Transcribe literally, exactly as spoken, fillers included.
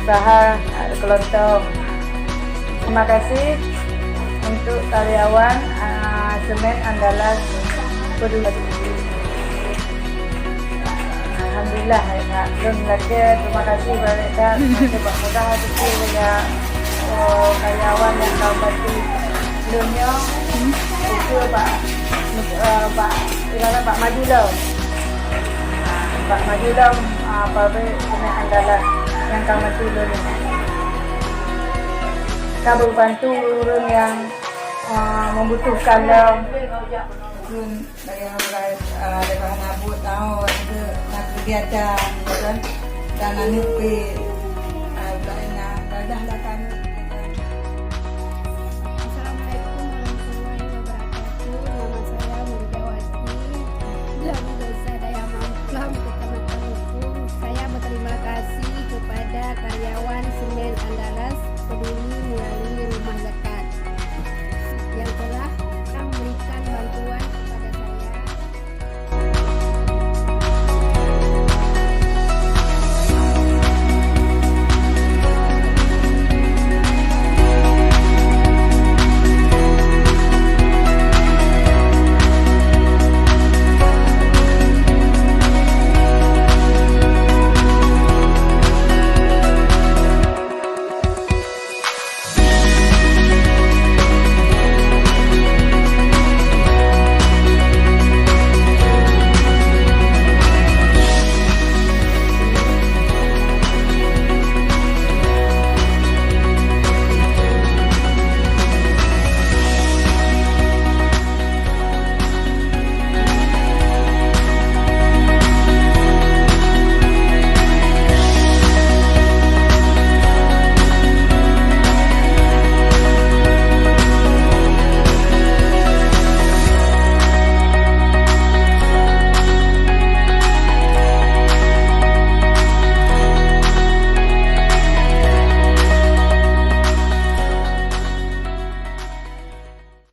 Usaha, ah, kelontong. Terima kasih untuk karyawan, ah, Semen Andalas Peduli. Alhamdulillah, ya, Kak. Lôn lakèe terima kasih banyak, Kak. Terima kasih bak mudah hati ya, oh, karyawan nyang ka bantu lôn nyoe. Itu bak, eh, bak, ibarat bak maju lom. Bak maju lom, ah, pabrik Semen Andalas nyang ka bantu lôn. Ka bantu ureueng nyang, ah, membutuhkan lom. Lôn dari, ah, dari bahan abot, tahu, itu nak kegiatan, gitu kan. Dan aneuk pi, ah, lain, ah, dadah lah kami, gitu kan. Assalamualaikum warahmatullahi wabarakatuh. Nama saya Murjawati, dari Desa Daya Mamplam, Kecamatan Lukung. Saya berterima kasih kepada karyawan Semen